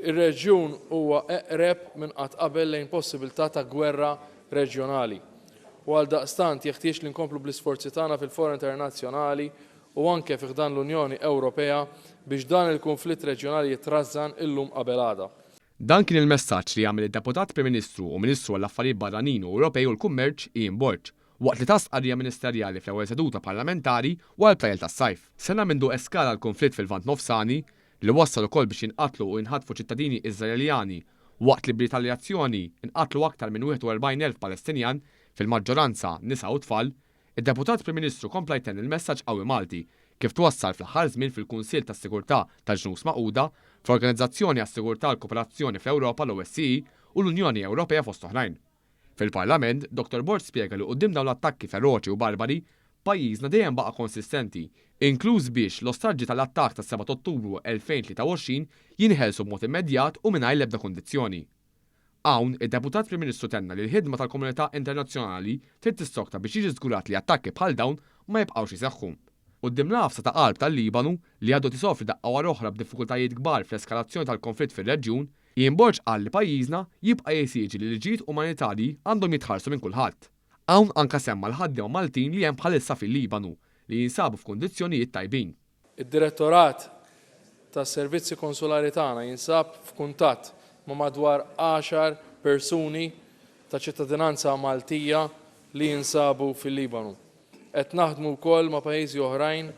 Ir-reġjun huwa eqreb minn qatt qabel lejn possibilità ta' gwerra reġjonali u għaldaqstant jeħtieġ li nkomplu bl-isforzi tagħna fil-fora internazzjonali u anke fi ħdan l-Unjoni Ewropea biex dan il-kunflitt reġjonali jitrażżan illum qabel għada. Dan kien il-messaġġ li għamel id-Deputat Prim Ministru u Ministru għall-Affarijiet Barranin u Ewropej u l-Kummerċ Ian Borg waqt li ta stqarrija ministerjali fl-ewwel seduta parlamentari wara l-btajjel tas-sajf. Sena mindu eskala l-kunflitt fil-Lvant Nofsani, li wassal ukoll biex jinqatlu u jinħatfu ċittadini Iżraeljani waqt li b'ritaljazzjoni nqatlu aktar minn 41,000 Palestinjan, fil-maġġoranza nisa u tfal, id-Deputat Prim Ministru kompla jtenni l-messaġġ qawwi Malti kif twassal fl-aħħar żmien fil-Kunsill tas-Sigurtà tal-Ġnus Magħquda, fl-Organizzazzjoni għas-Sigurtà u l-Koperazzjoni fl-Ewropa, l-OSCE, u l-Unjoni Ewropea fost oħrajn. Fil-Parlament, Dottor Borg spjega li quddiem dawn l-attakki feroċi u barbari, pajjiżna dejjem baqa' konsistenti, inkluż biex l-ostaġġi tal-attakk tas-7 t'Ottubru 2023 jinħelsu b'mod immedjat u mingħajr l-ebda kundizzjoni. Hawn, id-Deputat Prim Ministru tenna li l-ħidma tal-komunità internazzjonali trid tissokta biex jiġi żgurat li attakki bħal dawn ma jibqgħux iseħħu. Quddiem l-għafsa ta' qalb tal-Libanu, li għadu qed isofri daqqa wara oħra b'diffikultajiet kbar fl-eskalazzjoni tal-konflitt fir-reġjun, Ian Borg qal li pajjiżna jibqa' jesiġi li liġijiet umanitarji għandhom jitħarsu minn kulħadd. Hawn anka semma l-ħaddiema Maltin li hemm bħalissa fil-Libanu li jinsabu f'kundizzjonijiet tajbin. Id-Direttorat tas-Servizzi Konsulari tagħna jinsab f'kuntatt ma' madwar għaxar persuni ta' ċittadinanza Maltija li jinsabu fil-Libanu. Qed naħdmu wkoll ma' pajjiżi oħrajn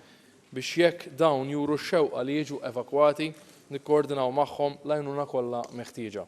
biex jekk dawn juru x-xewqa li jiġu evakwati, nikkoordinaw magħhom l-għajnuna kollha meħtieġa.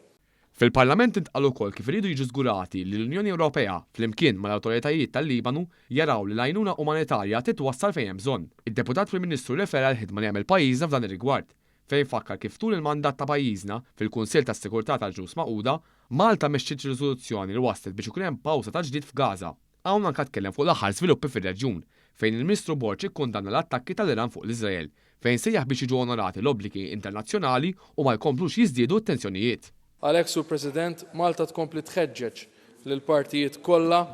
Fil-Parlament intqal ukoll kif iridu jiġu żgurati li l-Unjoni Ewropea, flimkien mal-awtoritajiet tal-Libanu, jaraw li l-għajnuna umanitarja titwassal fejn hemm bżonn. Id-Deputat Prim Ministru rrefera għall-ħidma li għamel pajjiżna f'dan ir-rigward, fejn fakkar kif tul il-mandat ta' pajjiżna fil-Kunsill tas-Sigurtà tal-Ġnus Magħquda, Malta mexxiet riżoluzzjoni li wasslet biex ikun hemm pawsa ta' ġlied f'Gaza. Hawn anka tkellem fuq l-aħħar żviluppi fir-reġjun, fejn il-Ministru Borg ikkundanna l-attakki tal-Iran fuq l-Iżrael, fejn sejjaħ biex jiġu onorati l-obbligi internazzjonali u ma jkomplux jiżdiedu t-tensjonijiet. Għalhekk, Sur President, Malta tkompli tħeġġeġ lill-partijiet kollha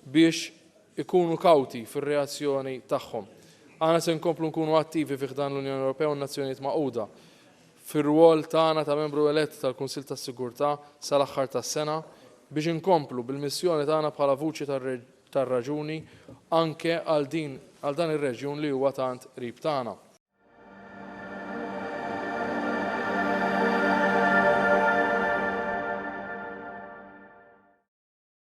biex ikunu kawti fir-reazzjoni tagħhom. Aħna se nkomplu nkunu attivi fi ħdan l-Unjoni Ewropea u n-Nazzjonijiet Magħquda fir-rwol tagħna ta' membru elett tal-Kunsill tas-Sigurtà sal-aħħar tas-sena biex inkomplu bil-missjoni tagħna bħala vuċi tar-raġuni anke għal din għal dan ir-reġjun li huwa tant qrib tagħna.